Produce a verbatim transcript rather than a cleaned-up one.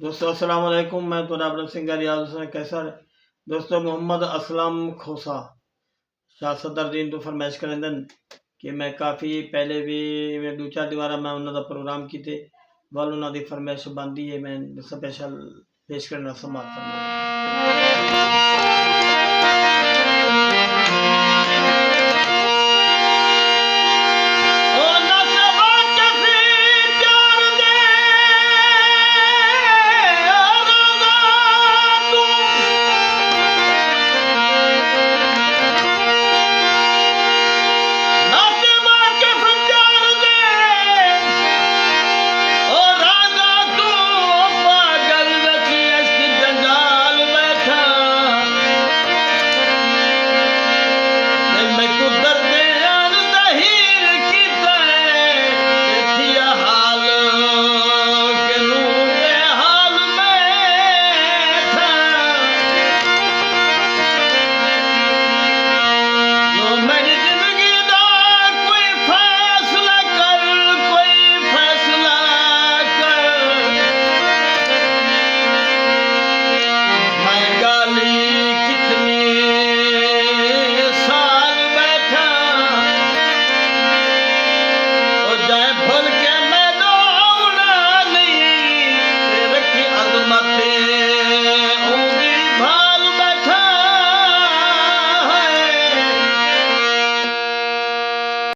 دوستو السلام علیکم، میں تہاݙا اپݨا سنگر ریاض حسین قیصر۔ دوستو محمد اسلم کھوسہ شاہ صدر دین توں فرمائش کریندن کہ میں کافی پہلے وی ایویں ݙو چار ݙینھ میں انہاں دا پروگرام کیتے، ول انہاں دی فرمائش بݨدی ہے، میں سپیشل پیش کرݨا سماعت فرمائش۔